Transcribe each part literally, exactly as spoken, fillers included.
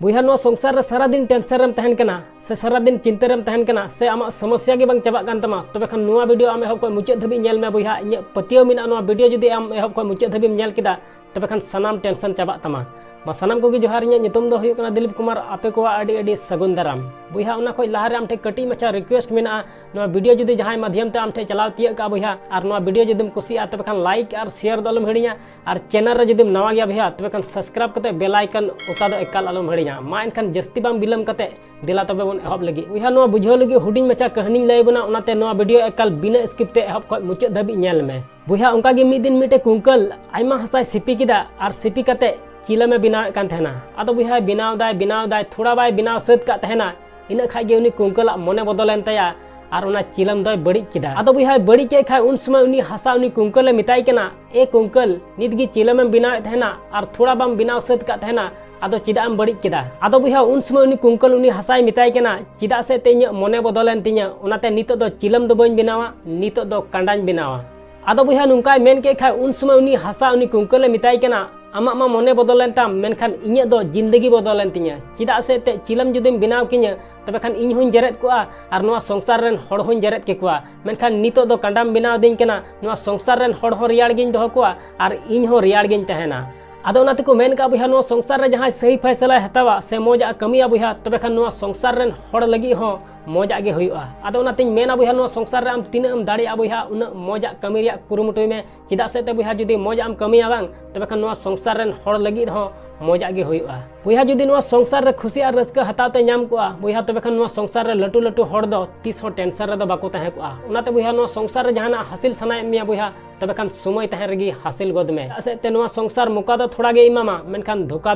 ᱵᱚᱭᱦᱟ, ᱱᱚᱣᱟ ᱥᱚᱝᱥᱟᱨ ᱨᱮ ᱥᱟᱨᱟ ᱫᱤᱱ ᱴᱮᱱᱥᱚᱱ ᱨᱮᱢ ᱛᱟᱦᱮᱱ ᱠᱟᱱᱟ ᱥᱮ ᱥᱟᱨᱟ ᱫᱤᱱ ᱪᱤᱱᱛᱟᱹ ᱨᱮᱢ ᱛᱟᱦᱮᱱ ᱠᱟᱱᱟ ᱥᱮ ᱟᱢᱟᱜ ᱥᱚᱢᱚᱥᱥᱟ ᱜᱮ ᱵᱟᱝ ᱪᱟᱵᱟᱜ ᱠᱟᱱ ᱛᱟᱢᱟ, ᱛᱚᱵᱮ ᱠᱷᱟᱱ ᱱᱚᱣᱟ ᱵᱷᱤᱰᱤᱭᱳ ᱟᱢ ᱮᱦᱚᱵ ᱠᱷᱚᱱ ᱢᱩᱪᱟᱹᱫ ᱫᱷᱟᱹᱵᱤᱡ ᱧᱮᱞ ᱢᱮ ᱵᱚᱭᱦᱟ᱾ ᱤᱧᱟᱹᱜ ᱯᱟᱹᱛᱭᱟᱹᱣ ᱢᱮᱱᱟᱜᱼᱟ, ᱱᱚᱣᱟ ᱵᱷᱤᱰᱤᱭᱳ ᱡᱩᱫᱤ ᱟᱢ ᱮᱦᱚᱵ ᱠᱷᱚᱱ ᱢᱩᱪᱟᱹᱫ ᱫᱷᱟᱹᱵᱤᱡ ᱮᱢ ᱧᱮᱞ ᱠᱮᱫᱟ, ᱛᱚᱵᱮ ᱠᱷᱟᱱ ᱥᱟᱱᱟᱢ ᱴᱮᱱᱥᱚᱱ ᱪᱟᱵᱟᱜ ᱛᱟᱢᱟ᱾ ᱢᱟ ᱥᱟᱱᱟᱢ ᱠᱚᱜᱮ ᱡᱚᱦᱟᱨ, ᱤᱧᱟᱹᱜ ᱧᱩᱛᱩᱢ ᱫᱚ ᱦᱩᱭᱩᱜ ᱠᱟᱱᱟ ᱫᱤᱞᱤᱯ ᱠᱩᱢᱟᱨ᱾ ᱟᱯᱮ ᱠᱚᱣᱟᱜ ᱟᱹᱰᱤ ᱟᱹᱰᱤ ᱥᱟᱹᱜᱩᱱ ᱫᱟᱨᱟᱢ᱾ ᱵᱚᱭᱦᱟ, ᱚᱱᱟ ᱠᱷᱚᱱ ᱞᱟᱦᱟᱨᱮ ᱟᱢ ᱴᱷᱮᱱ ᱠᱟᱹᱴᱤᱡ ᱢᱟᱪᱷᱟ ᱨᱤᱠᱩᱭᱮᱥᱴ ᱢᱮᱱᱟᱜᱼᱟ, ᱱᱚᱣᱟ ᱵᱷᱤᱰᱤᱭᱳ ᱡᱩᱫᱤ ᱡᱟᱦᱟᱸᱭ ᱢᱟᱫᱷᱭᱚᱢ ᱛᱮ ᱟᱢ ᱴᱷᱮᱱ ᱪᱟᱞᱟᱣ ᱛᱤᱭᱟᱹᱜ ᱠᱟᱜᱼᱟ ᱵᱚᱭᱦᱟ, ᱟᱨ ᱱᱚᱣᱟ ᱵᱷᱤᱰᱤᱭᱳ ᱡᱩᱫᱤᱢ ᱠᱩᱥᱤᱭᱟᱜᱼᱟ, ᱛᱚᱵᱮ ᱠᱷᱟᱱ ᱞᱟᱭᱤᱠ ᱟᱨ ᱥᱮᱭᱟᱨ ᱫᱚ ᱟᱞᱚᱢ ᱦᱤᱲᱤᱧᱟ᱾ ᱟᱨ ᱪᱮᱱᱮᱞ ᱨᱮ ᱡᱩᱫᱤᱢ ᱱᱟᱣᱟ ᱜᱮᱭᱟ ᱵᱚᱭᱦᱟ, ᱛᱚᱵᱮ ᱠᱷᱟᱱ ᱥᱟᱵᱥᱠᱨᱟᱭᱤᱵ ᱠᱟᱛᱮ ᱵᱮᱞ ᱟᱭᱠᱚᱱ ᱚᱛᱟ ᱫᱚ ᱮᱠᱟᱞ ᱟᱞᱚᱢ ᱦᱤᱲᱤᱧᱟ᱾ ᱢᱟ ᱮᱱᱠᱷᱟᱱ ᱡᱟᱹᱥᱛᱤ ᱵᱟᱝ ᱵᱤᱞᱚᱢ ᱠᱟᱛᱮ ᱫᱮᱞᱟ ᱛᱚᱵᱮ ᱵᱚᱱ ᱮᱦᱚᱵ ᱞᱟᱹᱜᱤᱫ᱾ ᱵᱚᱭᱦᱟ, ᱱᱚᱣᱟ ᱵᱩᱡᱷᱟᱹᱣ ᱞᱟᱹᱜᱤᱫ ᱦᱩᱰᱤᱧ ᱢᱟᱪᱷᱟ ᱠᱟᱹᱦᱱᱤᱧ ᱞᱟᱹᱭ ᱟᱵᱚᱱᱟ, ᱚᱱᱟᱛᱮ ᱱᱚᱣᱟ ᱵᱷᱤᱰᱤᱭᱳ ᱮᱠᱟᱞ ᱵᱤᱱᱟᱹ ᱥᱠᱤᱯ ᱛᱮ ᱮᱦᱚᱵ ᱠᱷᱚᱱ ᱢᱩᱪᱟᱹᱫ ᱫᱷᱟᱹᱵᱤᱡ ᱧᱮᱞ ᱢᱮ᱾ ᱵᱚᱭᱦᱟ, ᱚᱱᱠᱟ ᱜᱮ ᱢᱤᱫ ᱫᱤᱱ ᱢᱤᱫᱴᱮᱡ ᱠᱩᱝᱠᱟᱹᱞ ᱟᱭᱢᱟ ᱦᱟᱥᱟᱭ ᱥᱤᱯᱤ ᱠᱮᱫᱟ ᱟᱨ ᱥᱤᱯᱤ ᱠᱟᱛᱮ ᱪᱤᱞᱟᱹᱢᱮ ᱵᱮᱱᱟᱣᱮᱫ ᱠᱟᱱ ᱛᱟᱦᱮᱱᱟ᱾ ᱟᱫᱚ ᱵᱚᱭᱦᱟ, ᱵᱮᱱᱟᱣ ᱫᱟᱭ, ᱵᱮᱱᱟᱣ ᱫᱟᱭ, ᱛᱷᱚᱲᱟ ᱵᱟᱭ ᱵᱮᱱᱟᱣ ᱥᱟᱹᱛ ᱠᱟᱜ ᱛᱟᱦᱮᱱᱟ, ᱤᱱᱟᱹᱜ ᱠᱷᱟᱡ ᱜᱮ ᱩᱱᱤ ᱠᱩᱝᱠᱟᱹᱞᱟᱜ ᱢᱚᱱᱮ ᱵᱚᱫᱚᱞᱮᱱ ᱛᱟᱭᱟ᱾ ᱟᱨ ᱚᱱᱟ ᱪᱤᱞᱟᱹᱢ ᱫᱚᱭ ᱵᱟᱹᱲᱤᱡ ᱠᱮᱫᱟ᱾ ᱟᱫᱚ ᱵᱚᱭᱦᱟᱭ ᱵᱟᱹᱲᱤᱡ ᱠᱮᱫ ᱠᱷᱟᱡ ᱩᱱ ᱥᱚᱢᱚᱭ ᱩᱱᱤ ᱦᱟᱥᱟ ᱩᱱᱤ ᱠᱩᱝᱠᱟᱹᱞᱮ ᱢᱮᱛᱟᱭ ᱠᱟᱱᱟ, "ᱮ ᱠᱩᱝᱠᱟᱹᱞ, ᱱᱤᱛ ᱜᱮ ᱪᱤᱞᱟᱹᱢᱮᱢ ᱵᱮᱱᱟᱣᱮᱫ ᱛᱟᱦᱮᱱᱟ ᱟᱨ ᱛᱷᱚᱲᱟ ᱵᱟᱢ ᱵᱮᱱᱟᱣ ᱥᱟᱹᱛ ᱠᱟᱜ ᱛᱟᱦᱮᱱᱟ, ᱟᱫᱚ ᱪᱮᱫᱟᱜ ᱮᱢ ᱵᱟᱹᱲᱤᱡ ᱠᱮᱫᱟ?" ᱟᱫᱚ ᱵᱚᱭᱦᱟ, ᱩᱱ ᱥᱚᱢᱚᱭ ᱩᱱᱤ ᱠᱩᱝᱠᱟᱹᱞ ᱩᱱᱤ ᱦᱟᱥᱟᱭ ᱢᱮᱛᱟᱭ ᱠᱟᱱᱟ, "ᱪᱮᱫᱟᱜ ᱥᱮ ᱛᱮ ᱤᱧᱟᱹᱜ ᱢᱚᱱᱮ ᱵᱚᱫᱚᱞᱮᱱ ᱛᱤᱧᱟᱹ, ᱚᱱᱟᱛᱮ ᱱᱤᱛᱚᱜ ᱫᱚ ᱪᱤᱞᱟᱹᱢ ᱫᱚ ᱵᱟᱹᱧ ᱵᱮᱱᱟᱣᱟ, ᱱᱤᱛᱚᱜ ᱫᱚ ᱠᱟᱸᱰᱟᱧ ᱵᱮᱱᱟᱣᱟ᱾" ᱟᱫᱚ ᱵᱚᱭᱦᱟ, ᱱᱚᱝᱠᱟᱭ ᱢᱮᱱ ᱠᱮᱫ ᱠᱷᱟᱡ ᱩᱱ ᱥᱚᱢᱚᱭ ᱩᱱᱤ ᱦᱟᱥᱟ ᱩᱱᱤ ᱠᱩᱝᱠᱟᱹᱞᱮ ᱢᱮᱛᱟᱭ ᱠᱟᱱᱟ, "ᱟᱢᱟᱜ ᱢᱟ ᱢᱚᱱᱮ ᱵᱚᱫᱚᱞᱮᱱ ᱛᱟᱢ, ᱢᱮᱱᱠᱷᱟᱱ ᱤᱧᱟᱹᱜ ᱫᱚ ᱡᱤᱱᱫᱮᱜᱤ ᱵᱚᱫᱚᱞᱮᱱ ᱛᱤᱧᱟᱹ᱾ ᱪᱮᱫᱟᱜ ᱥᱮ ᱮᱱᱛᱮᱫ ᱪᱤᱞᱟᱹᱢ ᱡᱩᱫᱤᱢ ᱵᱮᱱᱟᱣ ᱠᱤᱧᱟᱹ, ᱛᱚᱵᱮ ᱠᱷᱟᱱ ᱤᱧ ᱦᱚᱸᱧ ᱡᱮᱨᱮᱫ ᱠᱚᱜᱼᱟ ᱟᱨ ᱱᱚᱣᱟ ᱥᱚᱝᱥᱟᱨ ᱨᱮᱱ ᱦᱚᱲ ᱦᱚᱸᱧ ᱡᱮᱨᱮᱫ ᱠᱮᱠᱚᱣᱟ᱾ ᱢᱮᱱᱠᱷᱟᱱ ᱱᱤᱛᱚᱜ ᱫᱚ ᱠᱟᱸᱰᱟᱢ ᱵᱮᱱᱟᱣ ᱫᱤᱧ ᱠᱟᱱᱟ, ᱱᱚᱣᱟ ᱥᱚᱝᱥᱟᱨ ᱨᱮᱱ ᱦᱚᱲ ᱦᱚᱸ ᱨᱮᱭᱟᱲ ᱜᱤᱧ ᱫᱚᱦᱚ ᱠᱚᱣᱟ ᱟᱨ ᱤᱧ ᱦᱚᱸ ᱨᱮᱭᱟᱲ ᱜᱤᱧ ᱛᱟᱦᱮᱱᱟ᱾" ᱟᱫᱚ ᱚᱱᱟ ᱛᱮᱠᱚ ᱢᱮᱱ ᱠᱟᱜᱼᱟ ᱵᱚᱭᱦᱟ, ᱱᱚᱣᱟ ᱥᱚᱝᱥᱟᱨ ᱨᱮ ᱡᱟᱦᱟᱸᱭ ᱥᱟᱹᱦᱤ ᱯᱷᱟᱭᱥᱟᱞᱟᱭ ᱦᱟᱛᱟᱣᱟ ᱥᱮ ᱢᱚᱡᱽ ᱟᱜ ᱠᱟᱹᱢᱤᱭᱟ ᱵᱚᱭᱦᱟ, ᱛᱚᱵᱮ ᱠᱷᱟᱱ ᱱᱚᱣᱟ ᱥᱚᱝᱥᱟᱨ ᱨᱮᱱ ᱦᱚᱲ ᱞᱟᱹᱜᱤᱫ ᱦᱚᱸ ᱢᱚᱡᱽ ᱟᱜ ᱜᱮ ᱦᱩᱭᱩᱜᱼᱟ᱾ ᱟᱫᱚ ᱚᱱᱟᱛᱤᱧ ᱢᱮᱱᱟ ᱵᱚᱭᱦᱟ, ᱱᱚᱣᱟ ᱥᱚᱝᱥᱟᱨ ᱨᱮ ᱟᱢ ᱛᱤᱱᱟᱹᱜ ᱮᱢ ᱫᱟᱲᱮᱭᱟᱜᱼᱟ ᱵᱚᱭᱦᱟ, ᱩᱱᱟᱹᱜ ᱢᱚᱡᱽ ᱟᱜ ᱠᱟᱹᱢᱤ ᱨᱮᱭᱟᱜ ᱠᱩᱨᱩᱢᱩᱴᱩᱭ ᱢᱮ᱾ ᱪᱮᱫᱟᱜ ᱥᱮ ᱮᱱᱛᱮ ᱵᱚᱭᱦᱟ, ᱡᱩᱫᱤ ᱢᱚᱡᱽ ᱟᱜ ᱮᱢ ᱠᱟᱹᱢᱤᱭᱟ ᱵᱟᱝ, ᱛᱚᱵᱮ ᱠᱷᱟᱱ ᱱᱚᱣᱟ ᱥᱚᱝᱥᱟᱨ ᱨᱮᱱ ᱦᱚᱲ ᱞᱟᱹᱜᱤᱫ ᱦᱚᱸ ᱢᱚᱡᱽ ᱟᱜ ᱜᱮ ᱦᱩᱭᱩᱜᱼᱟ᱾ ᱵᱚᱭᱦᱟ, ᱡᱩᱫᱤ ᱱᱚᱣᱟ ᱥᱚᱝᱥᱟᱨ ᱨᱮ ᱠᱷᱩᱥᱤ ᱟᱨ ᱨᱟᱹᱥᱠᱟᱹ ᱦᱟᱛᱟᱣ ᱛᱮ ᱧᱟᱢ ᱠᱚᱜᱼᱟ ᱵᱚᱭᱦᱟ, ᱛᱚᱵᱮ ᱠᱷᱟᱱ ᱱᱚᱣᱟ ᱥᱚᱝᱥᱟᱨ ᱨᱮ ᱞᱟᱹᱴᱩ ᱞᱟᱹᱴᱩ ᱦᱚᱲ ᱫᱚ ᱛᱤᱥ ᱦᱚᱸ ᱴᱮᱱᱥᱚᱱ ᱨᱮᱫᱚ ᱵᱟᱠᱚ ᱛᱟᱦᱮᱸ ᱠᱚᱜᱼᱟ᱾ ᱚᱱᱟᱛᱮ ᱵᱚᱭᱦᱟ, ᱱᱚᱣᱟ ᱥᱚᱝᱥᱟᱨ ᱨᱮ ᱡᱟᱦᱟᱱᱟᱜ ᱦᱟᱥᱤᱞ ᱥᱟᱱᱟᱭᱮᱫ ᱢᱮᱭᱟ ᱵᱚᱭᱦᱟ, ᱛᱚᱵᱮ ᱠᱷᱟᱱ ᱥᱚᱢᱚᱭ ᱛᱟᱦᱮᱸ ᱨᱮᱜᱮ ᱦᱟᱥᱤᱞ ᱜᱚᱫ ᱢᱮ᱾ ᱪᱮᱫᱟᱜ ᱥᱮ ᱮᱱᱛᱮ ᱱᱚᱣᱟ ᱥᱚᱝᱥᱟᱨ ᱢᱚᱠᱟ ᱫᱚ ᱛᱷᱚᱲᱟ ᱜᱮ ᱮᱢᱟᱢᱟ, ᱢᱮᱱᱠᱷᱟᱱ ᱫᱷᱳᱠᱟ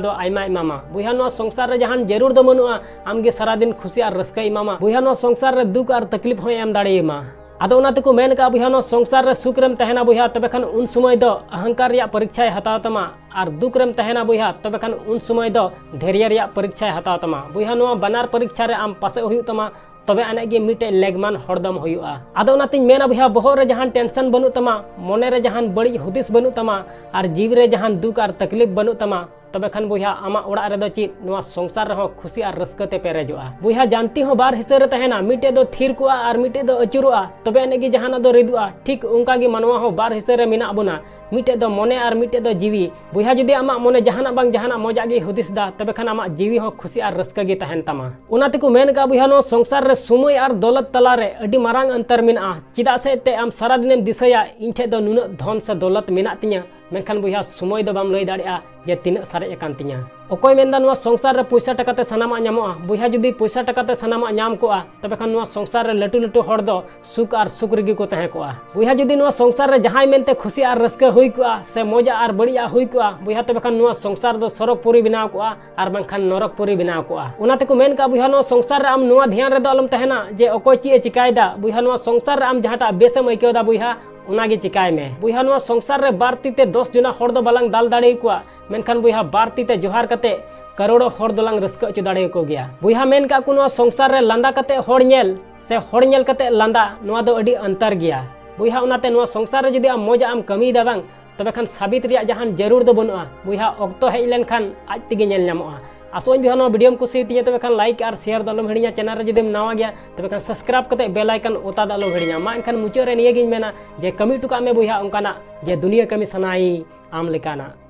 ᱫᱚ ᱟᱭᱢᱟ ᱮᱢᱟᱢᱟ᱾ ᱵᱚᱭᱦᱟ, ᱱᱚᱣᱟ ᱥᱚᱝᱥᱟᱨ ᱨᱮ ᱡᱟᱦᱟᱱ ᱡᱟᱹᱨᱩᱲ ᱫᱚ ᱵᱟᱹᱱᱩᱜᱼᱟ ᱟᱢᱜᱮ ᱥᱟᱨᱟ ᱫᱤᱱ ᱠᱷᱩᱥᱤ ᱟᱨ ᱨᱟᱹᱥᱠᱟᱹᱭ ᱮᱢᱟᱢᱟ᱾ ᱵᱚᱭᱦᱟ, ᱱᱚᱣᱟ ᱥᱚᱝᱥᱟᱨ ᱨᱮ ᱫᱩᱠ ᱟᱨ ᱛᱟᱠᱞᱤᱯ ᱦᱚᱸᱭ ᱮᱢ ᱫᱟᱲᱮᱭᱟᱢᱟ᱾ ᱟᱫᱚ ᱚᱱᱟ ᱛᱮᱠᱚ ᱢᱮᱱ ᱠᱟᱜᱼᱟ ᱵᱚᱭᱦᱟ, ᱱᱚᱣᱟ ᱥᱚᱝᱥᱟᱨ ᱨᱮ ᱥᱩᱠ ᱨᱮᱢ ᱛᱟᱦᱮᱱᱟ ᱵᱚᱭᱦᱟ, ᱛᱚᱵᱮ ᱠᱷᱟᱱ ᱩᱱ ᱥᱚᱢᱚᱭ ᱫᱚ ᱚᱦᱚᱝᱠᱟᱨ ᱨᱮᱭᱟᱜ ᱯᱚᱨᱤᱠᱪᱷᱟᱭ ᱦᱟᱛᱟᱣ ᱛᱟᱢᱟ, ᱟᱨ ᱫᱩᱠ ᱨᱮᱢ ᱛᱟᱦᱮᱱᱟ ᱵᱚᱭᱦᱟ, ᱛᱚᱵᱮ ᱠᱷᱟᱱ ᱩᱱ ᱥᱚᱢᱚᱭ ᱫᱚ ᱫᱷᱮᱨᱭᱚ ᱨᱮᱭᱟᱜ ᱯᱚᱨᱤᱠᱪᱷᱟᱭ ᱦᱟᱛᱟᱣ ᱛᱟᱢᱟ᱾ ᱵᱚᱭᱦᱟ, ᱱᱚᱣᱟ ᱵᱟᱱᱟᱨ ᱯᱚᱨᱤᱠᱪᱷᱟ ᱨᱮ ᱟᱢ ᱯᱟᱥᱚᱜ ᱦᱩᱭᱩᱜ ᱛᱟᱢᱟ, ᱛᱚᱵᱮ ᱟᱹᱱᱤᱡ ᱜᱮ ᱢᱤᱫᱴᱮᱡ ᱞᱮᱜᱽᱢᱟᱱ ᱦᱚᱲ ᱫᱚᱢ ᱦᱩᱭᱩᱜᱼᱟ᱾ ᱟᱫᱚ ᱚᱱᱟᱛᱤᱧ ᱢᱮᱱᱟ ᱵᱚᱭᱦᱟ, ᱵᱚᱦᱚᱜ ᱨᱮ ᱡᱟᱦᱟᱱ ᱴᱮᱱᱥᱚᱱ ᱵᱟᱹᱱᱩᱜ ᱛᱟᱢᱟ, ᱢᱚᱱᱮ ᱨᱮ ᱡᱟᱦᱟᱱ ᱵᱟᱹᱲᱤᱡ ᱦᱩᱫᱤᱥ ᱵᱟᱹᱱᱩᱜ ᱛᱟᱢᱟ, ᱟᱨ ᱡᱤᱣᱤ ᱨᱮ ᱡᱟᱦᱟᱱ ᱫᱩᱠ ᱟᱨ ᱛᱟᱠᱞᱤᱯ ᱵᱟᱹᱱᱩᱜ ᱛᱟᱢᱟ, ᱛᱚᱵᱮ ᱠᱷᱟᱱ ᱵᱚᱭᱦᱟ, ᱟᱢᱟᱜ ᱚᱲᱟᱜ ᱨᱮᱫᱚ ᱪᱮᱫ, ᱱᱚᱣᱟ ᱥᱚᱝᱥᱟᱨ ᱨᱮᱦᱚᱸ ᱠᱷᱩᱥᱤ ᱟᱨ ᱨᱟᱹᱥᱠᱟᱹ ᱛᱮ ᱯᱮᱨᱮᱡᱚᱜᱼᱟ᱾ ᱵᱚᱭᱦᱟ, ᱡᱟᱱᱛᱤ ᱦᱚᱸ ᱵᱟᱨ ᱦᱤᱥᱟᱹ ᱨᱮ ᱛᱟᱦᱮᱱᱟ, ᱢᱤᱫᱴᱮᱡ ᱫᱚ ᱛᱷᱤᱨ ᱠᱚᱜᱼᱟ ᱟᱨ ᱢᱤᱫᱴᱮᱡ ᱫᱚ ᱟᱹᱪᱩᱨᱚᱜᱼᱟ, ᱛᱚᱵᱮ ᱟᱹᱱᱤᱡ ᱜᱮ ᱡᱟᱦᱟᱱᱟᱜ ᱫᱚ ᱨᱤᱫᱩᱜᱼᱟ᱾ ᱴᱷᱤᱠ ᱚᱱᱠᱟ ᱜᱮ ᱢᱟᱱᱣᱟ ᱦᱚᱸ ᱵᱟᱨ ᱦᱤᱥᱟᱹ ᱨᱮ ᱢᱮᱱᱟᱜ ᱵᱚᱱᱟ, ᱢᱤᱫᱴᱮᱡ ᱫᱚ ᱢᱚᱱᱮ ᱟᱨ ᱢᱤᱫᱴᱮᱡ ᱫᱚ ᱡᱤᱣᱤ᱾ ᱵᱚᱭᱦᱟ, ᱡᱩᱫᱤ ᱟᱢᱟᱜ ᱢᱚᱱᱮ ᱡᱟᱦᱟᱱᱟᱜ ᱵᱟᱝ ᱡᱟᱦᱟᱱᱟᱜ ᱢᱚᱡᱟᱜ ᱜᱮ ᱦᱩᱫᱤᱥ ᱫᱟ, ᱛᱚᱵᱮ ᱠᱷᱟᱱ ᱟᱢᱟᱜ ᱡᱤᱣᱤ ᱦᱚᱸ ᱠᱷᱩᱥᱤ ᱟᱨ ᱨᱟᱹᱥᱠᱟᱹ ᱜᱮ ᱛᱟᱦᱮᱱ ᱛᱟᱢᱟ᱾ ᱚᱱᱟ ᱛᱮᱠᱚ ᱢᱮᱱ ᱠᱟᱜᱼᱟ ᱵᱚᱭᱦᱟ, ᱱᱚᱣᱟ ᱥᱚᱝᱥᱟᱨ ᱨᱮ ᱥᱚᱢᱚᱭ ᱟᱨ ᱫᱚᱞᱚᱛ ᱛᱟᱞᱟ ᱨᱮ ᱟᱹᱰᱤ ᱢᱟᱨᱟᱝ ᱚᱱᱛᱚᱨ ᱢᱮᱱᱟᱜᱼᱟ᱾ ᱪᱮᱫᱟᱜ ᱥᱮ ᱮᱱᱛᱮ ᱟᱢ ᱥᱟᱨᱟ ᱫᱤᱱᱮᱢ ᱫᱤᱥᱟᱹᱭᱟ, ᱤᱧ ᱴᱷᱮᱡ ᱫᱚ ᱱᱩᱱᱟᱹᱜ ᱫᱷᱚᱱ ᱥᱮ ᱫᱚᱞᱚᱛ ᱢᱮᱱᱟᱜ ᱛᱤᱧᱟᱹ, ᱢᱮᱱᱠᱷᱟᱱ ᱵᱚᱭᱦᱟ, ᱥᱚᱢᱚᱭ ᱫᱚ ᱵᱟᱢ ᱞᱟᱹᱭ ᱫᱟᱲᱮᱭᱟᱜᱼᱟ ᱡᱮ ᱛᱤᱱᱟᱹᱜ ᱥᱟᱨᱮᱡ ᱟᱠᱟᱱ ᱛᱤᱧᱟᱹ᱾ ᱚᱠᱚᱭ ᱢᱮᱱᱫᱟ ᱱᱚᱣᱟ ᱥᱚᱝᱥᱟᱨ ᱨᱮ ᱯᱚᱭᱥᱟ ᱴᱟᱠᱟ ᱛᱮ ᱥᱟᱱᱟᱢᱟᱜ ᱧᱟᱢᱚᱜᱼᱟ? ᱵᱚᱭᱦᱟ, ᱡᱩᱫᱤ ᱯᱚᱭᱥᱟ ᱴᱟᱠᱟ ᱛᱮ ᱥᱟᱱᱟᱢᱟᱜ ᱧᱟᱢ ᱠᱚᱜᱼᱟ, ᱛᱚᱵᱮ ᱠᱷᱟᱱ ᱱᱚᱣᱟ ᱥᱚᱝᱥᱟᱨ ᱨᱮ ᱞᱟᱹᱴᱩ ᱞᱟᱹᱴᱩ ᱦᱚᱲ ᱫᱚ ᱥᱩᱠ ᱟᱨ ᱥᱩᱠ ᱨᱮᱜᱮ ᱠᱚ ᱛᱟᱦᱮᱸ ᱠᱚᱜᱼᱟ᱾ ᱵᱚᱭᱦᱟ, ᱡᱩᱫᱤ ᱱᱚᱣᱟ ᱥᱚᱝᱥᱟᱨ ᱨᱮ ᱡᱟᱦᱟᱸᱭ ᱢᱮᱱᱛᱮ ᱠᱷᱩᱥᱤ ᱟᱨ ᱨᱟᱹᱥᱠᱟᱹ ᱦᱩᱭ ᱠᱚᱜᱼᱟ ᱥᱮ ᱢᱚᱡᱟ ᱟᱨ ᱵᱟᱹᱲᱤᱡᱟᱜ ᱦᱩᱭ ᱠᱚᱜᱼᱟ, ᱵᱚᱭᱦᱟ, ᱛᱚᱵᱮ ᱠᱷᱟᱱ ᱱᱚᱣᱟ ᱥᱚᱝᱥᱟᱨ ᱫᱚ ᱥᱚᱨᱚᱜᱽ ᱯᱩᱨᱤ ᱵᱮᱱᱟᱣ ᱠᱚᱜᱼᱟ ᱟᱨ ᱵᱟᱝᱠᱷᱟᱱ ᱱᱚᱨᱚᱠ ᱯᱩᱨᱤ ᱵᱮᱱᱟᱣ ᱠᱚᱜᱼᱟ᱾ ᱚᱱᱟ ᱛᱮᱠᱚ ᱢᱮᱱ ᱠᱟᱜᱼᱟ ᱵᱚᱭᱦᱟ, ᱱᱚᱣᱟ ᱥᱚᱝᱥᱟᱨ ᱨᱮ ᱟᱢ ᱱᱚᱣᱟ ᱫᱷᱮᱭᱟᱱ ᱨᱮᱫᱚ ᱟᱞᱚᱢ ᱛᱟᱦᱮᱱᱟ ᱡᱮ ᱚᱠᱚᱭ ᱪᱮᱫ ᱮ ᱪᱤᱠᱟᱭᱮᱫᱟ᱾ ᱵᱚᱭᱦᱟ, ᱱᱚᱣᱟ ᱥᱚᱝᱥᱟᱨ ᱨᱮ ᱟᱢ ᱡᱟᱦᱟᱸᱴᱟᱜ ᱵᱮᱥᱮᱢ ᱟᱹᱭᱠᱟᱹᱣ ᱮᱫᱟ ᱵᱚᱭᱦᱟ, ᱚᱱᱟᱜᱮ ᱪᱤᱠᱟᱭ ᱢᱮ᱾ ᱵᱚᱭᱦᱟ, ᱱᱚᱣᱟ ᱥᱚᱝᱥᱟᱨ ᱨᱮ ᱵᱟᱨ ᱛᱤ ᱛᱮ ᱫᱚᱥ ᱡᱚᱱᱟ ᱦᱚᱲ ᱫᱚ ᱵᱟᱞᱟᱝ ᱫᱟᱞ ᱫᱟᱲᱮ ᱟᱠᱚᱣᱟ, ᱢᱮᱱᱠᱷᱟᱱ ᱵᱚᱭᱦᱟ, ᱵᱟᱨ ᱛᱤ ᱛᱮ ᱡᱚᱦᱟᱨ ᱠᱟᱛᱮ ᱠᱟᱨᱳᱲᱚ ᱦᱚᱲ ᱫᱚᱞᱟᱝ ᱨᱟᱹᱥᱠᱟᱹ ᱦᱚᱪᱚ ᱫᱟᱲᱮ ᱟᱠᱚ ᱜᱮᱭᱟ᱾ ᱵᱚᱭᱦᱟ, ᱢᱮᱱ ᱠᱟᱜ ᱠᱚ, ᱱᱚᱣᱟ ᱥᱚᱝᱥᱟᱨ ᱨᱮ ᱞᱟᱸᱫᱟ ᱠᱟᱛᱮ ᱦᱚᱲ ᱧᱮᱞ ᱥᱮ ᱦᱚᱲ ᱧᱮᱞ ᱠᱟᱛᱮ ᱞᱟᱸᱫᱟ, ᱱᱚᱣᱟ ᱫᱚ ᱟᱹᱰᱤ ᱚᱱᱛᱚᱨ ᱜᱮᱭᱟ᱾ ᱵᱚᱭᱦᱟ, ᱚᱱᱟᱛᱮ ᱱᱚᱣᱟ ᱥᱚᱝᱥᱟᱨ ᱨᱮ ᱡᱩᱫᱤ ᱟᱢ ᱢᱚᱡᱟᱜ ᱮᱢ ᱠᱟᱹᱢᱤᱭᱮᱫᱟ ᱵᱟᱝ, ᱛᱚᱵᱮ ᱠᱷᱟᱱ ᱥᱟᱵᱤᱛ ᱨᱮᱭᱟᱜ ᱡᱟᱦᱟᱱ ᱡᱟᱹᱨᱩᱲ ᱫᱚ ᱵᱟᱹᱱᱩᱜᱼᱟ᱾ ᱵᱚᱭᱦᱟ, ᱚᱠᱛᱚ ᱦᱮᱡ ᱞᱮᱱᱠᱷᱟᱱ ᱟᱡ ᱛᱮᱜᱮ ᱧᱮᱞ ᱧᱟᱢᱚᱜᱼᱟ᱾ ᱟᱥᱚᱜ ᱟᱹᱧ ᱵᱚᱭᱦᱟ, ᱱᱚᱣᱟ ᱵᱷᱤᱰᱤᱭᱳᱢ ᱠᱩᱥᱤᱭᱟᱛᱤᱧᱟ, ᱛᱚᱵᱮ ᱠᱷᱟᱱ ᱞᱟᱭᱤᱠ ᱟᱨ ᱥᱮᱭᱟᱨ ᱫᱚ ᱟᱞᱚᱢ ᱦᱤᱲᱤᱧᱟ᱾ ᱪᱮᱱᱮᱞ ᱨᱮ ᱡᱩᱫᱤᱢ ᱱᱟᱣᱟ ᱜᱮᱭᱟ, ᱛᱚᱵᱮ ᱠᱷᱟᱱ ᱥᱟᱵᱥᱠᱨᱟᱭᱤᱵ ᱠᱟᱛᱮ ᱵᱮᱞ ᱟᱭᱠᱚᱱ ᱚᱛᱟ ᱫᱚ ᱟᱞᱚᱢ ᱦᱤᱲᱤᱧᱟ᱾ ᱢᱟ ᱮᱱᱠᱷᱟᱱ ᱢᱩᱪᱟᱹᱫ ᱨᱮ ᱱᱤᱭᱟᱹᱜᱤᱧ ᱢᱮᱱᱟ ᱡᱮ ᱠᱟᱹᱢᱤ ᱦᱚᱴᱚ ᱠᱟᱜ ᱢᱮ ᱵᱚᱭᱦᱟ ᱚᱱᱠᱟᱱᱟᱜ ᱡᱮ ᱫᱩᱱᱤᱭᱟᱹ ᱠᱟᱹᱢᱤ ᱥᱟᱱᱟᱭ ᱟᱢ ᱞᱮᱠᱟᱱᱟᱜ᱾